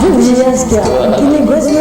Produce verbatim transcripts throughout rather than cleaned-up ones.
Ur ǧǧi azekka. Nekkini deg wasmi.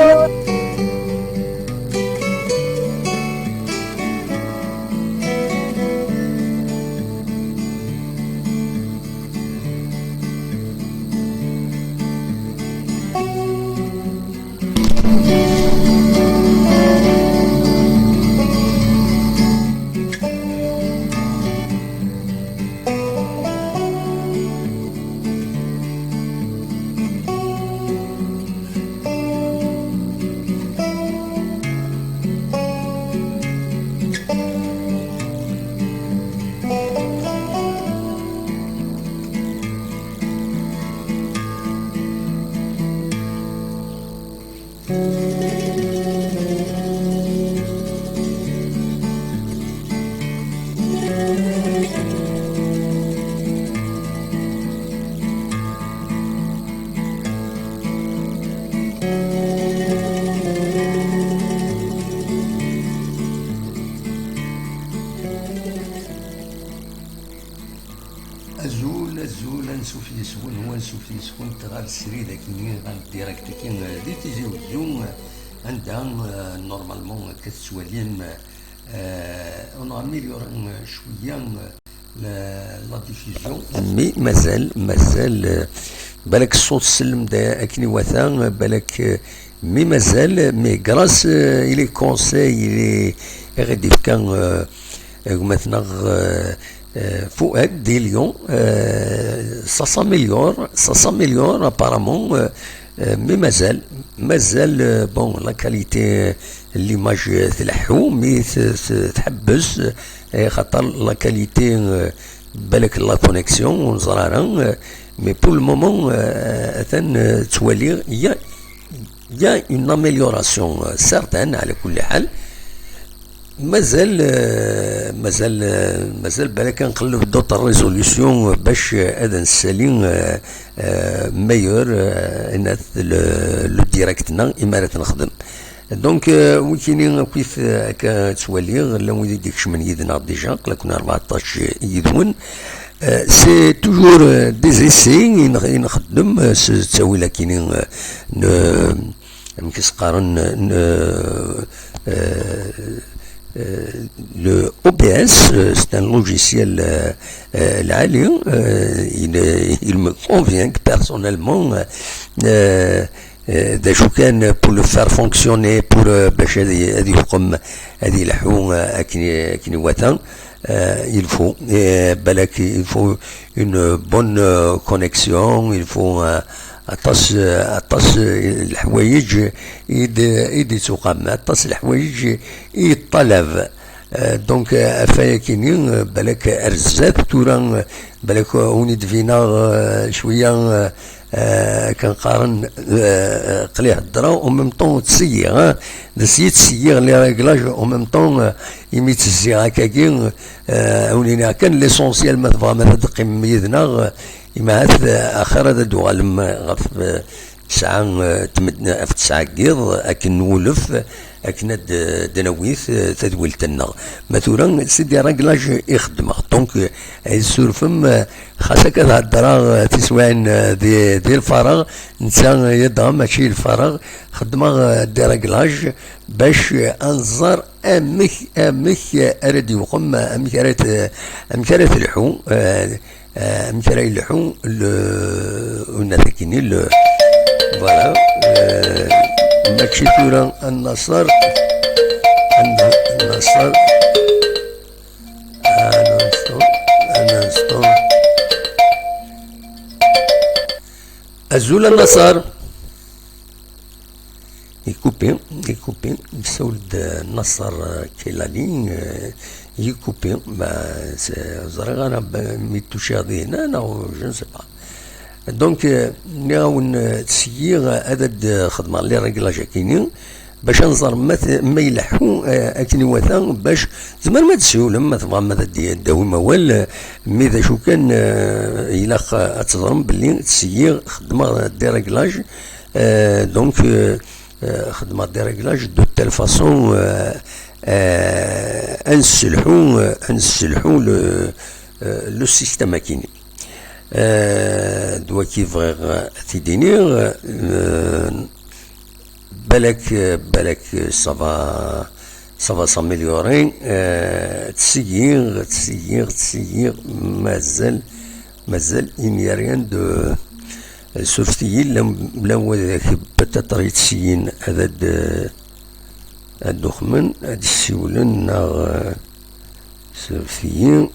Azul, azul, ansuf yes-wen, u ansuf yes-went ɣer srid akini, ɣer direct akini, di Tizi Wezzu, anda, eh, normalement akka tettwalim, eh, on a amélioré, eh, cwiya, eh, la, la diffusion. Mi mazal, mazal, eh, balak ṣṣut sellem da akken iwata, eh, balak, eh, mi mazal, mais grâce, euh, i les conseils, i les, i ɣ-d-ifka, euh, gma-tneɣ, euh, euh, Fouad di Lyon, euh, ça s'améliore, ça s'améliore apparemment, euh, euh, mais mazal, mazal, euh, bon, la qualité, euh, l'image, euh, tleḥḥu, mais t-, t-, tḥebbes, euh, xaṭer la qualité, euh, balak la connexion, ur neẓri ara, euh, mais pour le moment, euh, atan, euh, ttwaliɣ, il y a, il y a une amélioration, euh, certaine, على كل حال. Mazal, euh, mazal, euh, mazal balak ad nqelleb d'autres résolutions, euh, bac, euh, ad nessali, euh, euh, meilleur, euh, le, le direct-nneɣ imi ara t-nexdem. Donc, euh, wikini akkit, euh, akka ttwaliɣ, llan wid i d-ikecmen yid-neɣ déjà, aql-aken rbeɛṭac yid-wen. Euh, c'est toujours, euh, des essais i nx-, i nxeddem, euh, s ttawil akini, euh, n-, amek i s-qqaren, n-, euh, euh, le O B S, euh, c'est un logiciel, euh, euh, lɛali, euh, il, il me convient que personnellement, euh, euh, d acu kan, pour le faire fonctionner, pour, euh, bac ad, ad yuqem, ad yelḥu, euh, akken, akken iwata, euh, il faut, euh, balak, il faut une bonne, euh, connexion, il faut, euh, aṭas, euh, aṭas, euh, leḥwayeǧ i d, i d-ittuqam, aṭas leḥwayeǧ i yeṭṭalab. Euh, donc, euh, afayakini, euh, balak ar zdat, tura, euh, balak, euh, uni d-vinaɣ, euh, cwiya, euh, euh, kan qqaren, euh, qli heddra, en même temps, ttseyiɣ, hein. D si ttseyiɣ les réglages, en même temps, euh, imi ttezziɣ akkagi, euh, uni kan l'essentiel, ma tebɣam ad teqqimem yid-neɣ, euh, imi ahat, euh, axir ad d-uɣalem ɣef, euh, tesɛa, eh, tmed-, ɣef tesɛa n yiḍ, akken nwulef, akken ad d-, d-nawi t-, tadwilt-nneɣ. Ma tura, c'est des réglages i xeddmeɣ. Donc, eh, ay tessurfem, eh, xas akka theddreɣ, eh, tiswiɛin, eh, di, di lfareɣ, netta yedɣa mačči lfareɣ, xeddmeɣ, eh, des réglages bac, eh, ad nẓer amek, amek, eh, ara d-yuqem, amek ara t-, amek ara telḥu, eh, Eh, amek ara yelḥu le, unat akini le, voilà, eh, mačči tura a Nnaṣer, a Nna-, a Nnaṣer, un instant, un instant. Azul a Nnaṣer. Yekupi, yekupi, yessawel-d Naṣer Kelali, eh, yekupi, ma s-, ẓriɣ ara b-, mi tuciɣ di hna, neɣ je ne sais pas. Donc, eh, nniɣ-awen, eh, ttseyiɣ ad d-xedmeɣ les réglages akini, bac ad nẓer ma t-, ma ileḥḥu, eh, akken iwata, bac tzemrem ad d-tsiwlem, ma tebɣam ad d-, d-tawim awal, eh, mi d acu kan, eh, ilaq, eh, ad teẓrem belli ttseyiɣ xeddmeɣ des réglages, eh, donc, eh, Euh, xedmeɣ des réglages de telle façon, euh, euh, ad nesselḥu, euh, ad nesselḥu le, euh, le système akini. Euh, d waki bɣiɣ ad t-id-iniɣ. Euh, balak, balak, ça va, ça va s'améliorer. Euh, ttsegiɣ, ttsegiɣ, ttsegiɣ, mazal, mazal, il n'y a rien de, surfet-iyi, llan, llan widak peut-être yettseggin ad, ad, ad d-uxmen, ad d-ssiwlen, neɣ, euh, surfet-iyi.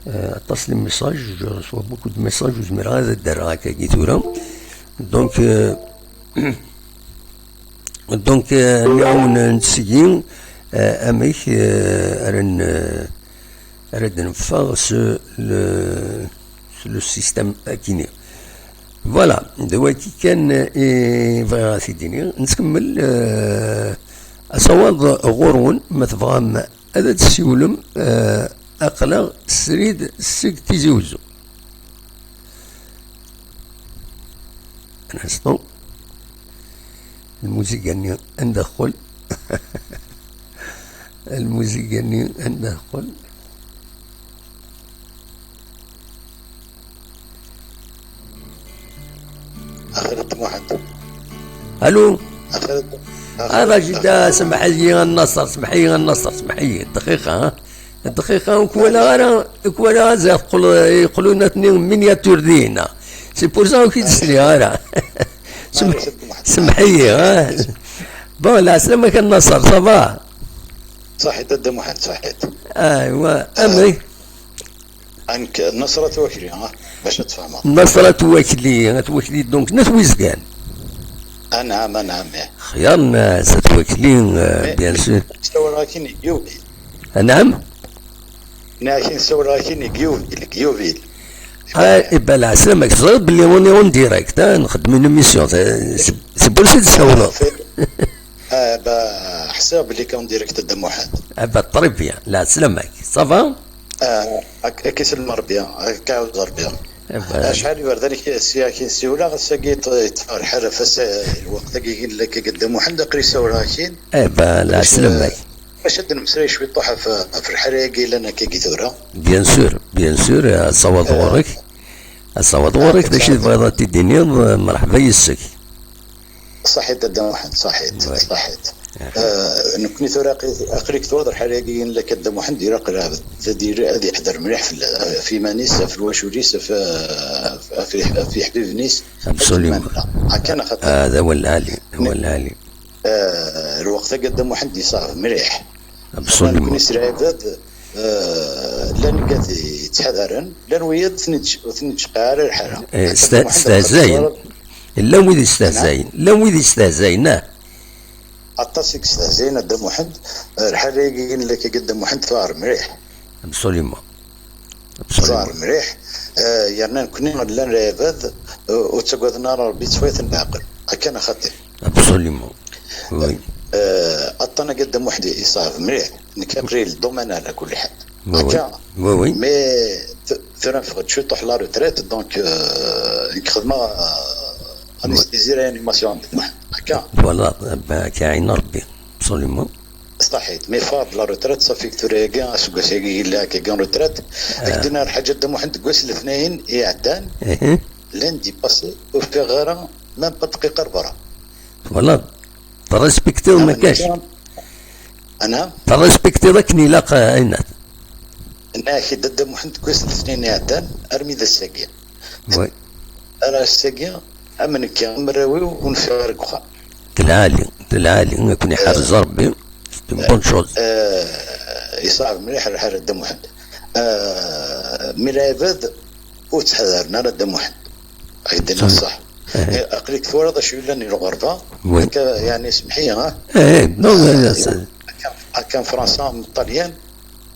Euh, aṭas les messages, je reçois beaucoup de messages, ur zmireɣ ad d-rreɣ akkagi tura. Donc, euh, donc, euh, nniɣ-awen, euh, nettseggin, euh, amek, euh, ara n-, euh, ara d-neffeɣ s le, s le système akini. Voilà, d waki kan, euh, i bɣiɣ ad t-id-iniɣ. Nettkemmil, euh, asawaḍ ɣur-wen, ma tebɣam ad d-tessiwlem, euh, aql-aɣ srid seg Tizi Uzzu. Un instant. Lmuziga-nni anda teqqel? Lmuziga-nni anda teqqel? Axir Dda Muḥend. Allo? Axir Dda-, axir هذا Dda جدة، Muḥend. سمح لي النصر، سمح لي النصر، سمح لي. دقيقة، ها؟ دقيقة، وكوالا غير، كوالا غير زي يقول، يقولوا لنا اثنين مينياتور دينا. C'est pour ça كي تسلي، ها؟ سم-، معليش، سمح لي، ها؟ بون، لا، سلامك النصر، ça va؟ صحيت، Dda Muḥend، صحيت. ايوا، آه. امي. انك نصرة وكلي، ها؟ باش تفهمها. نصرة وكلي، وكلي دونك نت ويزكان. انعم، انعم، إيه. خيار الناس، توكلي، آه، بيان سور. سورة كيني، يوبي. نعم؟ Nniɣ-ak-in ssawleɣ-ak-in deg Yuvil, deg Yuvil. Ah, iban leɛslam-ak, teẓriḍ belli on est en direct, ah, nxeddem une émission, c'est, c'est, c'est pour ça i d-tsawleḍ. Ah, bah, ḥṣiɣ belli en direct a Dda Muḥend. Ah, bah, très bien, leɛslam-ak, ça va? Ah, ak-, ak-isellem Rebbi, ak-iɛawed Rebbi. Ah, bah. Acḥal iberdan i k-, sya i k-in-siwleɣ, ass-agi yeṭ-, yeṭṭef lḥal ɣef ass-, lweqt-agi i k-in-, akka Dda Muḥend, aql-i ssawleɣ-ak-in. Ah, bah, leɛslam-ak. Bac ad d-nemmeslay cwiṭuḥ ɣef, ɣef lḥala-agi yellan akkagi tura. Bien sûr, bien sûr, asawaḍ ɣur-k. Asawaḍ ɣur-k, d acu i tebɣiḍ ad t-id-tiniḍ? Merḥba yes-k. Ṣaḥit a Dda Muḥend, ṣaḥit, ṣaḥit. Ah, nekkni tura aql-, aql-ik twalaḍ lḥala-agi yellan akka Dda Muḥend, ilaq ad, ad, ad yeḥder mliḥ fell-, ɣef yiman-is, ɣef lwacul-is, ɣef, ɣef, ɣef yeḥbiben-is. Absolument. Akka neɣ xaṭi? Ah, d awal lɛali, d awal lɛali. Eh, lweqt-agi Dda Muḥend yeṣɛeb mliḥ. Absolument. Nekkni s lɛibad, eh, llan igad yettḥadaren, llan wiyaḍ ur ten-id-, ur ten-id-tecqiɛ ara lḥala. Eh, Akka Dda Muḥend stehzayen. Llan wid yestehzayen, llan wid yestehzayen, ah. Aṭas i yestehzayen a Dda Muḥend, eh, lḥala-agi yellan akka Dda Muḥend tuɛer mliḥ. Absolument. Ẓer mliḥ, eh, yerna nekkni llan lɛibad, eh, ur ttagaden ara Rebbi, ttfayten leɛqel. Akka neɣ xaṭi? Absolument. Oui. Eh, aṭṭan-agi a Dda Muḥend yeṣɛeb mliḥ. Nekk aql-i le domaine ala kulli ḥal. Oui, oui. Akka, oui, oui. Mais t-, tura neffeɣ-d cwiṭuḥ la retraite, donc, eh, nekk xedmeɣ, eh, anesthésie réanimation a Dda Muḥend. Akka. Voilà, ben, akka yeɛin Rebbi. Absolument. Ṣaḥit, mi ffɣeɣ-d la retraite, ṣafi tura-agi, aseggas-agi yella akkagi en retraite. Ah. Ak-d-nniɣ lḥaǧa Dda Muḥend, deg wass letnayen iɛeddan, lundi passé, ur ffiɣeɣ ara, même pas dqiqa ar berra. Twalaḍ, terrespektiḍ ma kac. Ana? Terrespektiḍ akken ilaq, ah, Ɛinat. Nniɣ-ak-id a Dda Muḥend, deg wass letnayen iɛeddan, armi d ass-agi. Oui. Ar ass-agi, am nekki, am arraw-iw, ur nfiɣ ara deg uxxam. D lɛali, d lɛali, ad ken-iḥrez Rebbi, c'est une bonne chose. Eh, yeṣɛeb mliḥ lḥal a Dda Muḥend. Eh, mi lɛibad ur ttḥadaren ara a Dda Muḥend. Ak-d-iniɣ ṣṣeḥ. Eh, aql-ik twalaḍ acu yellan i lɣerba. Oui. Akka, yeɛni, semmeḥ-iyi, ha? Eh, eh, non, eh, eh, c'est- Akka, akka n Fransa, n Ṭṭalyan,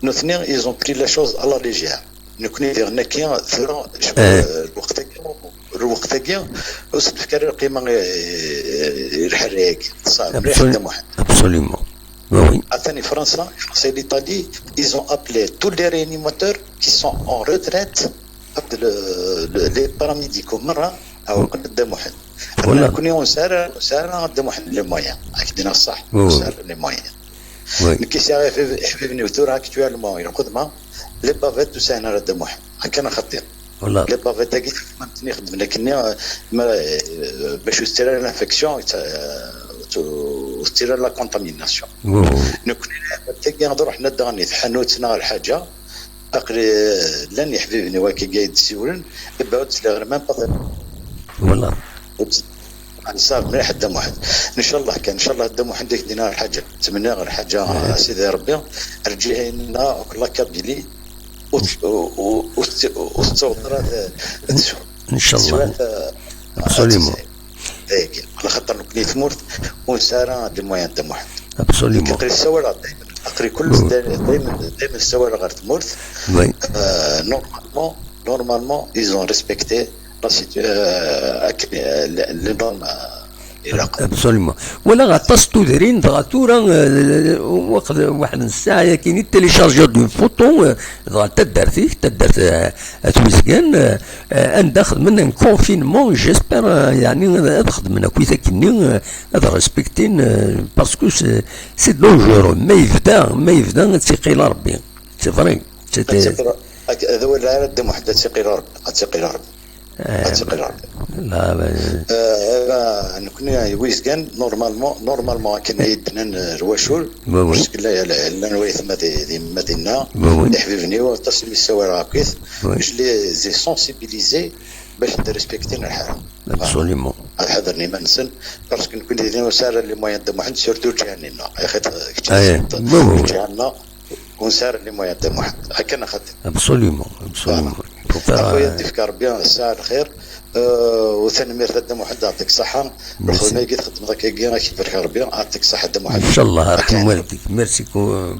nutni, ils ont pris la chose à la légère. Nekkni diɣen akka, tura, eh, lweqt-agi, lweqt-agi, ur s-nefki ara lqima i, i, i lḥerra-agi. Ṣṣeḥ mliḥ, Dda Muḥend. Absolument. Oui, oui. Atan i Fransa, Fransa et l'Italie, ils ont appelé tous les réanimateurs qui sont en retraite, le, le, les paramédicaux, merra, ɛewqen Dda Muḥend. Voilà. Nekkni ur nesɛi ara, ur nesɛi ara Dda Muḥend les moyens. Ak-d-iniɣ ṣṣeḥ, oui, oui, ur nesɛi ara les moyens. Oui. Nekk i sɛiɣ iḥbib-, iḥbiben-iw tura actuellement, i lxedma, les bavettes ur sɛin ara Dda Muḥend. Akken a xaṭi. Voilà. Les bavettes-agi, ma tent-ixeddmen akken-nni, ma, eh, bac ur tettira l'infection, eh, ur tettira la contamination. Nekkni, tagi ad ruḥen ad d-ɣen i tḥanut neɣ lḥaǧa, aql-i, eh, llan yeḥbiben-iw akka i d-siwlen, ibaw-d sliɣ même pas. Voilà. Nesɛa mliḥ a Dda Muḥend. Ncallah kan, ncallah a Dda Muḥend i k-d-iniɣ lḥaǧa. Ttmenniɣ lḥaǧa, a Sidi Ṛebbi, ar lǧiha-inna akk la Kabylie, ur t-, ur, ur, ur t-, ur tettaweḍ ara ad, ad tesɛu. Ncallah. Tesɛa, eh, absolument. Ad tesɛu. Dagi, ala xaṭer nekkni tmurt, ur nesɛi ara les moyens a Dda Muḥend. Absolument. Nekk aql-i ssawaleɣ daymen, aql-i kullec daymen, daymen ssawaleɣ ɣer tmurt. Oui. Euh, normalement, normalement, ils ont respecté la situ-, euh, akken, euh, les, les normes, euh, ilaqen. Absolument. Walaɣ aṭas n tudrin, dɣa tura, euh, waqt waḥed n ssaɛa yakin i téléchargeɣ une photo, euh, dɣa taddart-ik, taddart, euh, At Wizgan, euh, euh, anda xedmen un confinement, j'espère, euh, yeɛni ad, ad xedmen akkit akkenni, euh, ad respectin, euh, parce que c'est, c'est dangereux. Ma yebda, ma yebda, ad tt-iqil Rebbi. C'est vrai. C'était... Ad tt-iqil, ad, ad wala ara Dda Muḥend, ad tt-iqil Rebbi, ad tt-iqil Rebbi. Ad tt-iqil Rebbi. La, ben, euh, eh, nekkni i Wizgan, normalement, normalement, akken ay d-nnan, euh, lwacul, oui, oui, parce que la, la, llan waytma di, di Madina, oui, oui, d iḥbiben-iw, aṭas mi ssawaleɣ akkit, oui, je les ai sensibilisés bac ad respektin lḥaram. Absolument. Ad ḥadren iman-nsen, parce que nekkni d ur nesɛi ara les moyens a Dda Muḥend, surtout lǧiha-nni-nneɣ. Axi kečč, ah, oui, oui, lǧiha-nneɣ, ur nesɛi ara les moyens a Dda Muḥend. Akken a xaṭi. Absolument, absolument. Voilà. Pour faire, a xuya, euh, ad d-ifk Rebbi ssaɛa lxir. Euh, u tanemmirt a Dda Muḥend, yeɛṭik ṣṣeḥḥa. Merci. Lxedma-agi txeddmeḍ akkagi, ad k-ibarek Rebbi, yeɛṭik ṣṣeḥḥa a Dda Muḥend. Ncallah, akken. Merci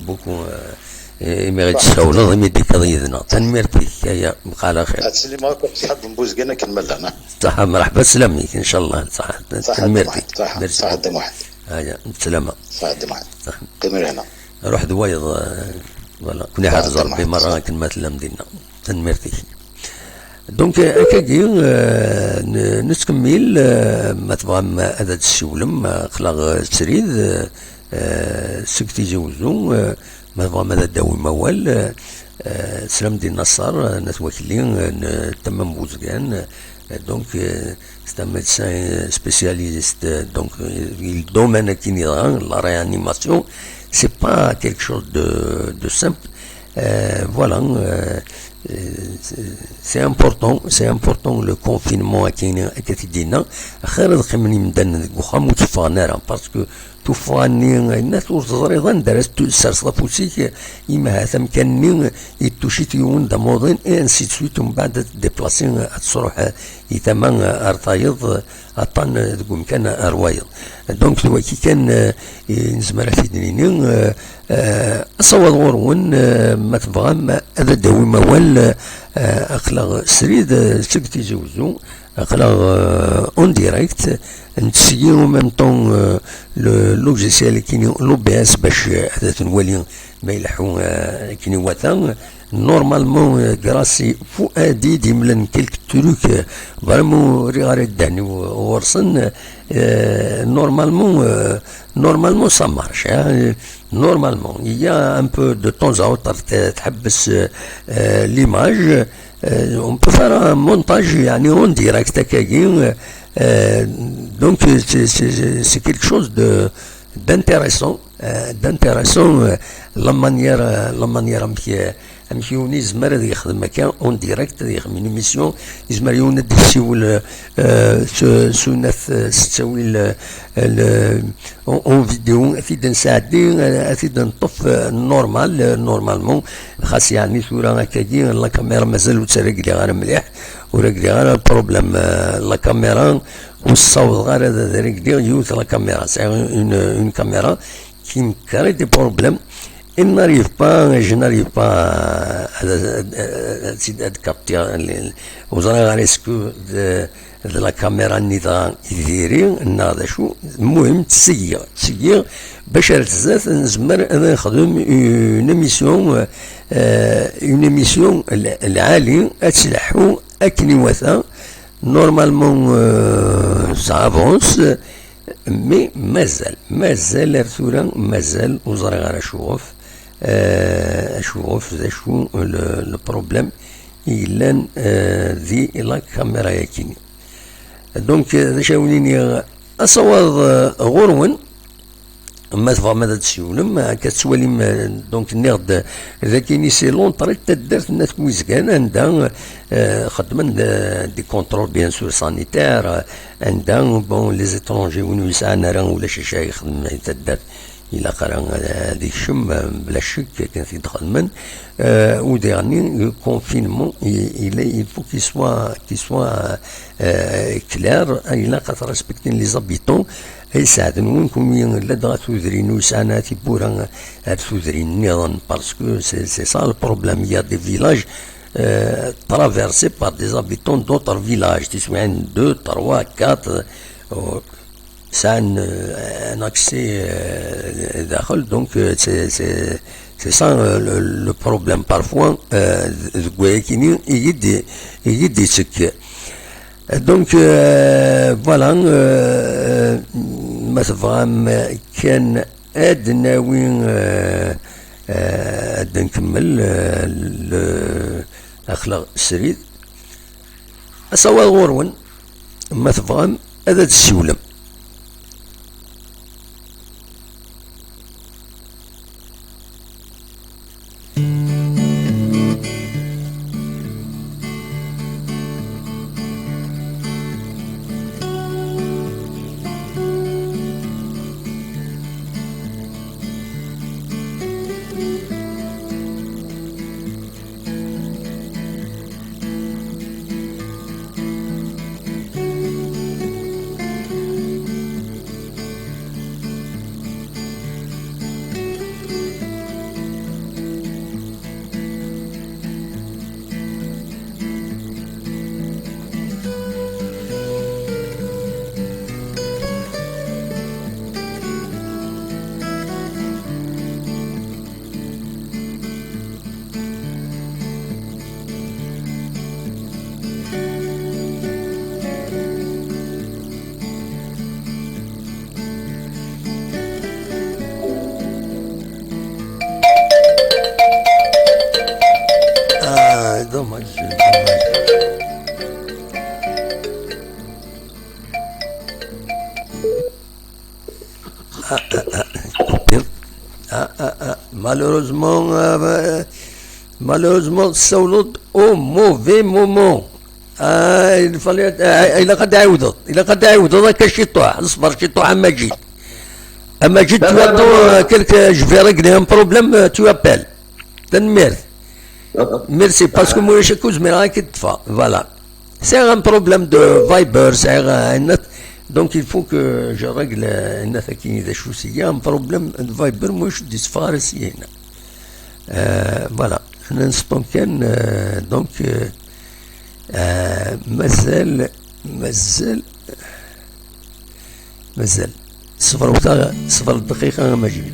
beaucoup, euh, imi ɣ-d-tessawleḍ, imi d-tekkaḍ yid-neɣ. Tanemmirt-ik, aya, bqa ɛla xir. Ad teslim akk ṣṣḥab n Buzgan akken ma llan, ah. Ṣaḥa, mreḥba, sslam-ik, ncallah, ṣaḥa. Tanemmirt-ik. Ṣaḥa, merci. Ṣaḥa a Dda Muḥend. Aya, bselama. Ṣaḥa a Dda Muḥend. Ṣaḥa. Qqim lehna. Ruḥ d wayeḍ, euh, voilà. Kun iḥrez Rebbi merra akken ma tellam dinna. Tanemmirt-ik. Donc, euh, akkagi, euh, n-, nettkemmil, euh, ma tebɣam ad d-tessiwlem, euh, aql-aɣ, euh, srid, euh, euh, seg Tizi Wezzu, euh, ma tebɣam ad d-tawim awal, euh, euh, teslam di Naṣer, euh, n At Wakli, euh, n tama n Buzgan, euh, donc, euh, c'est un médecin, euh, spécialiste, euh, donc, euh, le domaine qui ira, la réanimation, c'est pas quelque chose de, de simple. Euh, voilà, euh, euh, c'est, c'est important, c'est important le confinement à Kenya, à Katidina. Xir ad qqimen imdanen deg uxxam ur tteffɣen ara, parce que tuffɣa-nni, ayen ur teẓriḍ anda ara s-, serseḍ afus-ik, ima ahat amkan-nni yettucit yiwen d amuḍin, et ainsi de suite, umbeɛd ad tdiplasi, ad tesruḥ i tama ar tayeḍ, aṭṭan deg umkan ar wayeḍ. Donc, d waki kan, eh, i nezmer ad t-id-nini, eh, eh, asawaḍ ɣur-wen, eh, ma tebɣam ad d-tawim awal, eh, aql-aɣ srid, eh, seg Tizi Wezzu, aql-aɣ, eh, en direct, netteg en même temps, eh, le logiciel-agi n l'O B S bac, eh, ad t-nwali ma ileḥḥu, eh, akken iwata. Normalement, euh, grâce i Fouadi d-imlan quelques trucs, euh, vraiment, riɣ ara ddehn ɣur-sen, euh, normalement, euh, normalement, ça marche, hein, euh, normalement. Il y a un peu de temps à autre, t-, tḥebbes, euh, euh, l'image, euh, on peut faire un montage, يعني, en direct, akkagi, euh, euh, donc, c'est, c'est, c'est quelque chose de, d'intéressant, euh, d'intéressant, euh, la manière, euh, la manière amek, euh, amek yiwen yezmer ad yexdem akka en direct, ad yexdem une émission, yezmer yiwen ad d-yessiwel, euh, s, s unat, euh, s ttawil, euh, le, en, en vidéo, ad t-id-nesɛeddi, euh, ad t-id-neṭṭef, euh, normal, euh, normalement, xas yeɛni tura akkagi, la caméra mazal ur tt-regliɣ ara mliḥ, ur regliɣ ara le problème, euh, la caméra, ur ssawḍeɣ ara ad, ad regliɣ yiwet la caméra. Sɛiɣ une, une caméra qui me crée des problèmes. Et n'arrive pas, je n'arrive pas à, à, à, à, à capter, euh, les, ur ẓriɣ ara est-ce que de, de la caméra-nni dɣa i diri, neɣ d acu. المهم, ttṣeggiɣ, ttṣeggiɣ, bac ar zdat nezmer ad nexdem une émission, euh, euh, une émission l-, lɛali, ad tleḥḥu akken iwata. Normalement, euh, ça avance, mais mazal, mazal ar tura, mazal ur ẓriɣ ara acuɣef, euh, acuɣef, d acu le, le problème. i yellan, euh, di la caméra-yagi. Donc, euh, d acu ara wen-iniɣ, asawaḍ, euh, ɣur-wen, ma tebɣam ad d-tessiwlem, akka tettwalim, euh, donc, nniɣ-d, dagi c'est l'entrée n taddart n At Wizgan, anda, euh, xeddmen, euh, des contrôles, bien sûr, sanitaires, euh, anda, bon, les étrangers, win ur yesɛan ara ulac acu ara yexdem di taddart, ilaq ara ad ikcem, euh, bla ccek, akken i t-id-xedmen. Euh, au dernier, le confinement, il, il est, il faut qu'il soit, qu'il soit, euh, clair, ilaq ad respecter les habitants, ay sseɛd-nwen, kunwi ladɣa tudrin ur sɛan ara tiwwura ar tudrin nniḍen, parce que c'est, c'est ça le problème. Il y a des villages, euh, traversés par des habitants d'autres villages, tiswiɛin deux, trois, quatre, euh, sɛan, euh, un accès, euh, daxel, donc, euh, c'est, c'est, c'est ça, euh, le, le problème. Parfois, euh, deg wayagi-nni, i yi-d-, i yi-d-ittekk. Donc, euh, voilà, euh, ma tebɣam kan ad nawi, euh, euh, ad nkemmel, euh, le, axleɣ srid. Asawaḍ ɣur-wen, ma tebɣam ad d-tsiwlem. Ah, dommage, dommage. Ah, ah, ah, coupé. Ah, ah, ah. Malheureusement, euh, malheureusement, tessawleḍ au mauvais moment. Ah, il fallait, ah, ilaq ad d-tɛiwdeḍ. Ilaq ad d-tɛiwdeḍ akka ciṭuḥ. Ṣber ciṭuḥ a Majid. A Majid, tu attends, euh, quelque, je vais régler un problème, euh, tu appelles. Tanemmirt. Merci, parce que moi, je cause, mais là, quitte pas. Voilà. C'est un problème de Viber, c'est un net. Donc, il faut que je règle, euh, net, il y a un problème de Viber, moi, je dis, euh, voilà. Un instant, euh, donc, euh, euh, mazal, mazal, mazal. Ṣber, ṣber dqiqa, a Majid.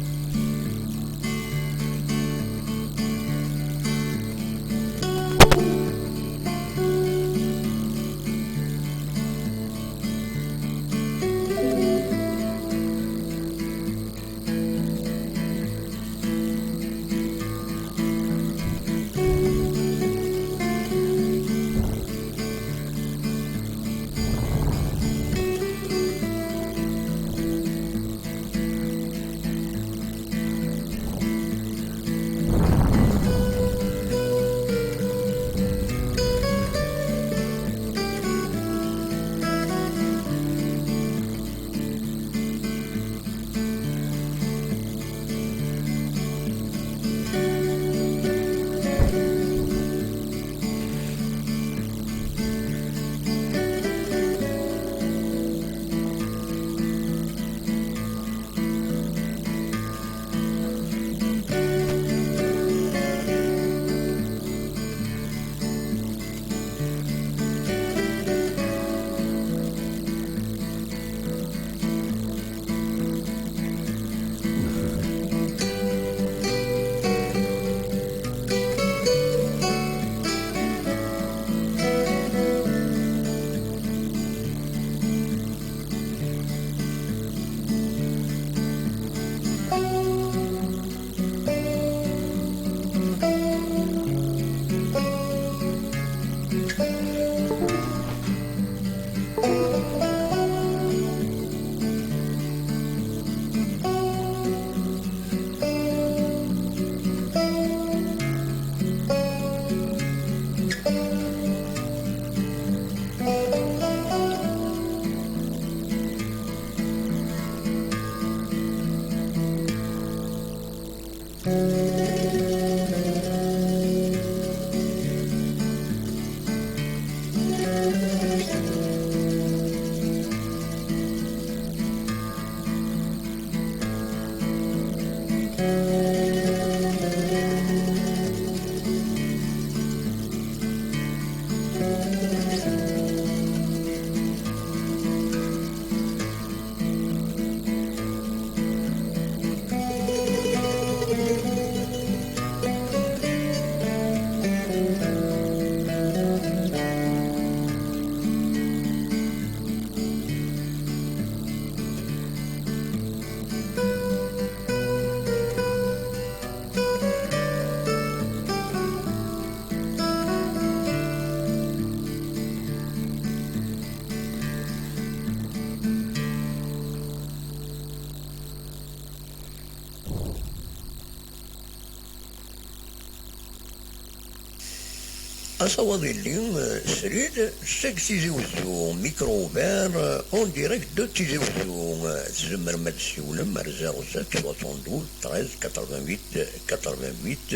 Asawaḍ-illi, eh, srid, seg Tizi Wezzu, micro ouvert, eh, en direct de Tizi Wezzu. Eh, tzemrem ad tessiwlem ar zéro sept soixante-douze treize quatre-vingt-huit quatre-vingt-huit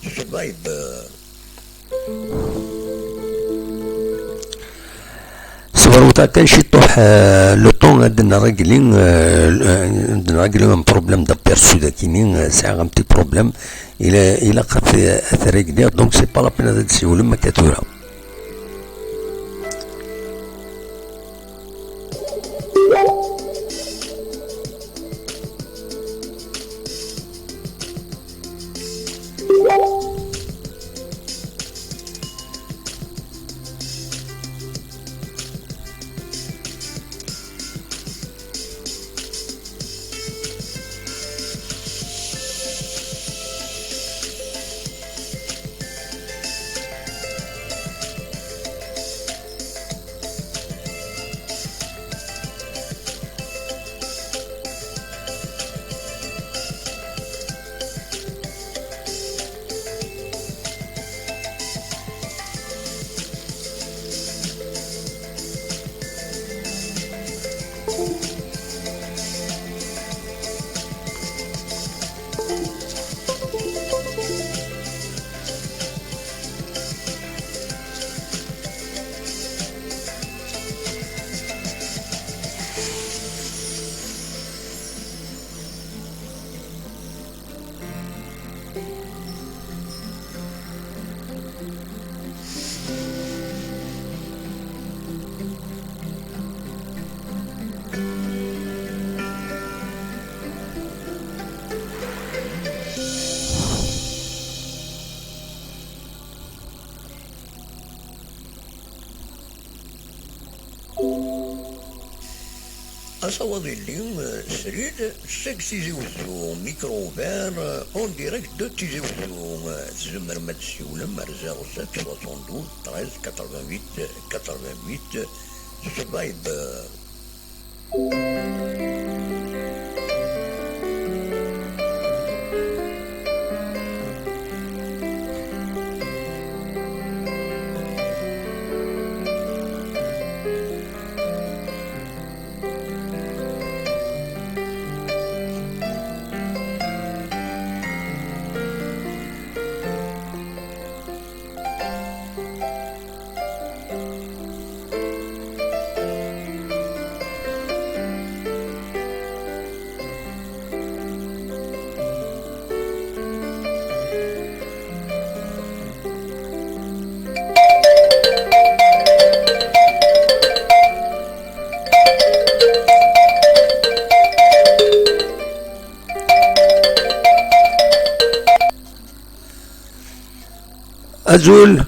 s Viber. Ṣebṛet kan ciṭuḥ, eh, le temps ad nrégli, eh, ad nrégli un problème d'aperçu dakini, eh, sɛiɣ un petit problème. Ila-, ilaq ad t-, ad t-régliɣ, donc c'est pas la peine ad d-siwlem akka tura. Asawaḍ-illi, eh, srid, seg Tizi Wezzu, micro ouvert, eh, en direct de Tizi Wezzu. Eh, tzemrem ad tessiwlem ar zéro sept soixante-douze treize quatre-vingt-huit quatre-vingt-huit s Viber. Azul.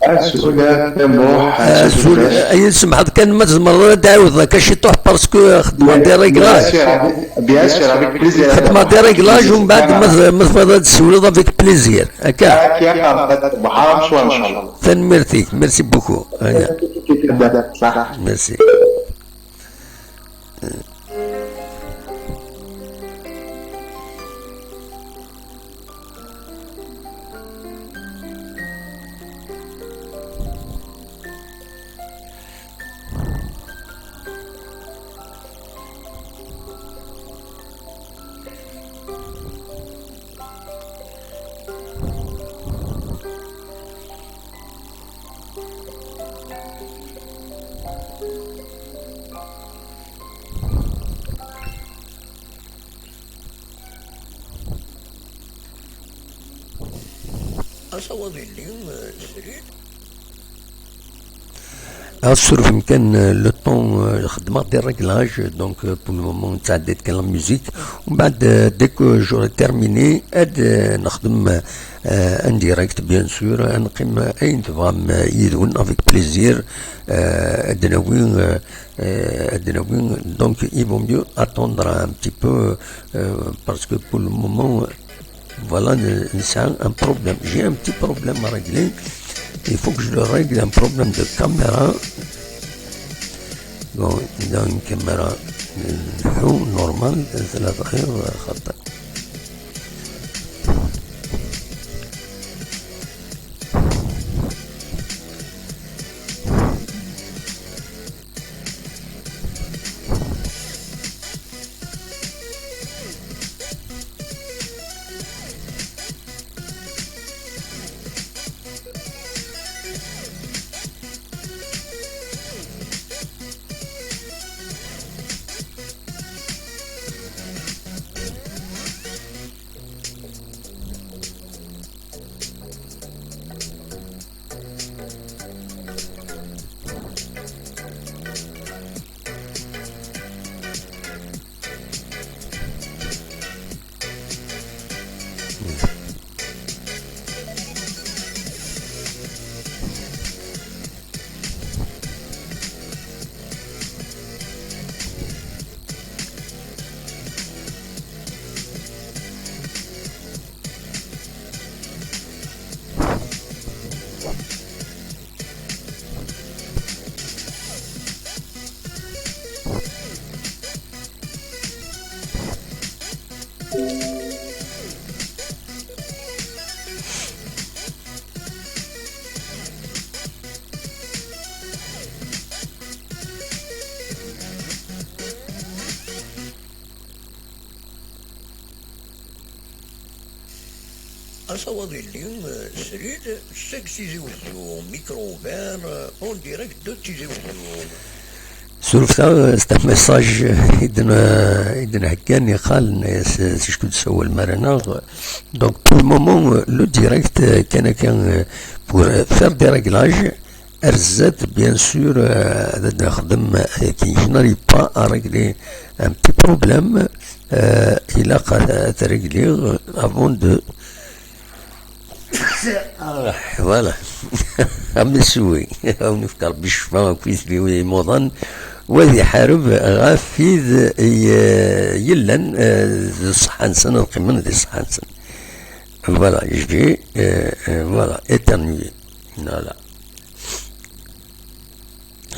Azul a Muḥ, azul. Azul. Ay, semḥeḍ kan, ma tzemreḍ ad d-tɛiwdeḍ akka ciṭuḥ, parce que xedmeɣ des réglages. Bien sûr, avec, bien sûr, avec plaisir. Xedmeɣ des réglages, umbeɛd ma t-, ma tebɣiḍ ad tessiwleḍ avec plaisir. Akka. Akka, xedmeɣ, Muḥ, nchallah. Tanemmirt-ik, merci beaucoup. Aya. Merci. Asawaḍ-illi, eh, srid. Ad surfem kan, eh, le temps, eh, xedmeɣ des réglages, donc, eh, pour le moment, ttɛeddiɣ kan la musique. Umbeɛd, eh, dès que j'aurai terminé, ad, eh, nexdem, eh, en direct, bien sûr, ad neqqim ayen tebɣam, eh, yid-wen, avec plaisir, eh, ad nawi, eh, eh, ad nawi. Donc, il vaut mieux attendre un petit peu, eh, parce que pour le moment, voilà, n-, nesɛa un problème. J'ai un petit problème à régler. Il faut que je le règle, un problème de caméra. Bon, il a une caméra, euh, normal, c'est la vraie, euh, خطأ. Sawaḍ illi, srid, seg Tizi Wezzu, micro ouvert, en direct de Tizi Wezzu. Surfet-aɣ, c'est un message i d-n-, i d-nheggan iqal, s, s cku d-sawal mara naɣ. Donc, pour le moment, le direct, euh, kan akka, euh, pour, euh, faire des réglages, ar zdat, bien sûr, euh, ad nexdem, euh, qui n'arrive pas à régler un petit problème, euh, ilaq ad, ad régler avant de Ah, voilà. Am iswi. Awen ifk Rebbi ccfa akkit d imuḍan. Wa ad iḥareb ɣef wid i, eh, yellan, eh, d ṣṣeḥḥa-nsen, ad qqimen di ṣṣeḥḥa-nsen. Voilà, je vais, eh, eh, voilà, éternuer. Voilà.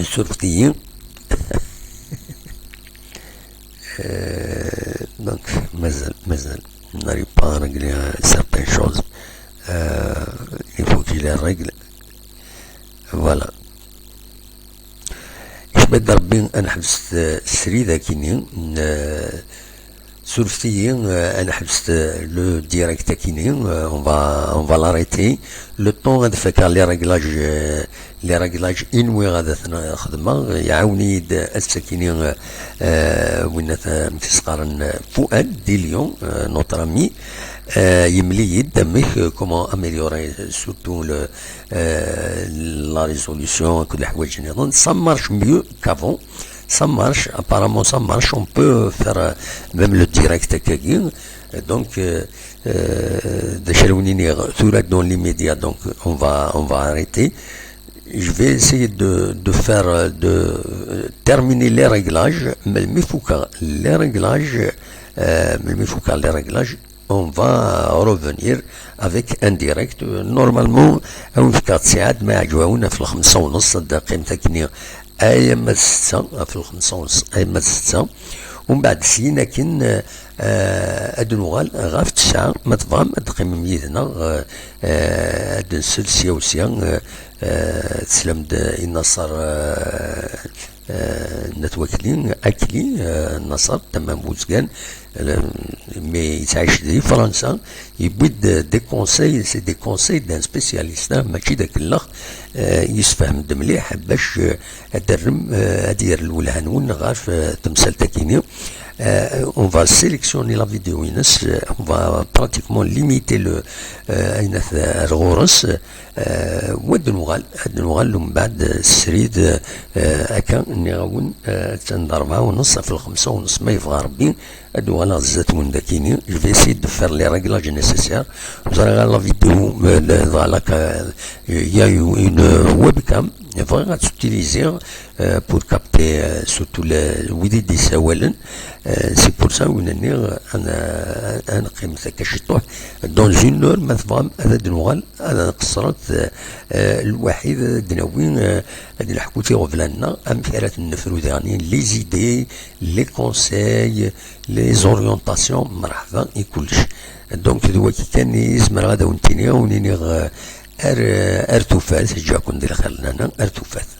Surfet-iyi. Euh, donc, mazal, mazal. On n'arrive pas à régler, euh, certaines choses. Euh, il faut qu'il les règle. Voilà. Icba-d Rebbi ad neḥbes, euh, srid akini, euh, surfet-iyi, euh, ad neḥbes, euh, le direct akini, euh, on va, on va l'arrêter. Le temps ad fakeɣ les réglages, euh, les réglages i nwiɣ ad ten-xedmeɣ, iɛawen-iyi-d ass-akini, euh, win at, amek i s-qqaren, Fouad di Lyon, euh, notre ami, euh, yemli-yi-d amek, euh, comment améliorer surtout le, euh, la résolution akked leḥwayeǧ nniḍen. Ça marche mieux qu'avant. Ça marche, apparemment ça marche, on peut faire, euh, même le direct akkagi. Donc, euh, euh, d acu ara wen-iniɣ tura, dans l'immédiat, donc on va, on va arrêter. Je vais essayer de, de faire, euh, de, euh, terminer les réglages, mais mi fukeɣ les réglages, euh, mais mi fukeɣ les réglages, on va revenir avec un direct. Normalement, ad wen-fkeɣ ttiɛad, ma yeɛǧeb-awen, ɣef lxemsa u nneṣ ad d-qqim takni, ay ama d ssetta, ɣef lxemsa u nneṣ ay ama d ssetta. Umbeɛd syin akin, eh, ad nuɣal ɣef ttesɛa, ma tebɣam ad d-qqimem yid-neɣ, eh, eh, ad nsel sya u sya, eh, eh, teslam-d i Naṣer, eh, eh, n At Wakli, Akli, eh, Naṣer, tama n Buzgan, eh, mi yettɛic di Fransa, yewwi-d des conseils, c'est des conseils d'un spécialiste, ah, mačči d akellex, eh, yessefhem-d mliḥ bac, eh, ad d-terrem, eh, ad yerr lwelha-nwen ɣef, eh, temsalt-akini. Eh, on va sélectionner la vidéo-ines, eh, on va pratiquement limiter le, eh, ayen at, ar ɣur-s, eh, wa ad nuɣal, ad nuɣal umbeɛd, eh, srid, eh, akka nniɣ-awen, eh, attan d rebɛa u nneṣ ɣef lxemsa u nneṣ, ma yebɣa Rebbi, ad uɣaleɣ zdat-wen dakini. Je vais essayer de faire les réglages nécessaires. Ẓriɣ la vidéo, euh, le, voilà, que, euh, il y a une, une webcam. Bɣiɣ ad tt-utiliser, euh, pour capter, euh, surtout le, wid i d-yessawalen. Euh, c'est pour ça, win nniɣ, ad n-, ad neqqimet akka ciṭuḥ. Dans une heure, ma tebɣam, ad d-nuɣal, ad nqeṣṣret, euh, euh, lwaḥid, ad d-nawi, euh, ad neḥku tiɣebla-nneɣ, amek ara ten-nefru daɣen, les idées, les conseils, les orientations, mreḥba i kullec. Donc, d wagi kan i zemreɣ ad awen-t-iniɣ, ad awen-iniɣ, euh, ar, ar tufat, ǧǧiɣ-ken di lxir lana, ar tufat.